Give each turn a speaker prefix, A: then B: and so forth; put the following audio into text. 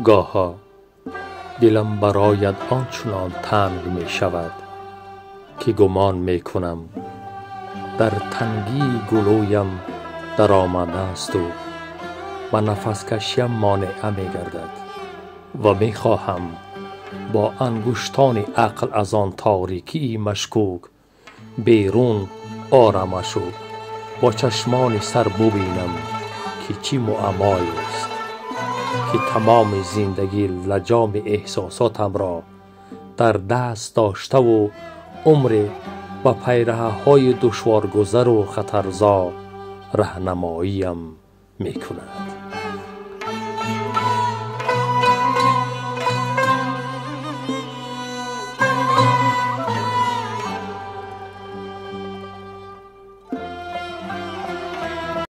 A: Гоҳо дилам барояд он чунон танг мешавад, ки гумон мекунам дар тангии гулӯям даромадаасту ба нафаскашиям монеа мегардад ва мехоҳам бо ангуштони ақл аз он торикии машкук берун орамашу бо чашмони сар бубинам, ки чӣ муаммоест, ки тамоми зиндагӣ лаҷоми эҳсосотамро дар даст доштаву умре ба пайраҳаҳои душворгузару хатарзо раҳнамоиям мекунад.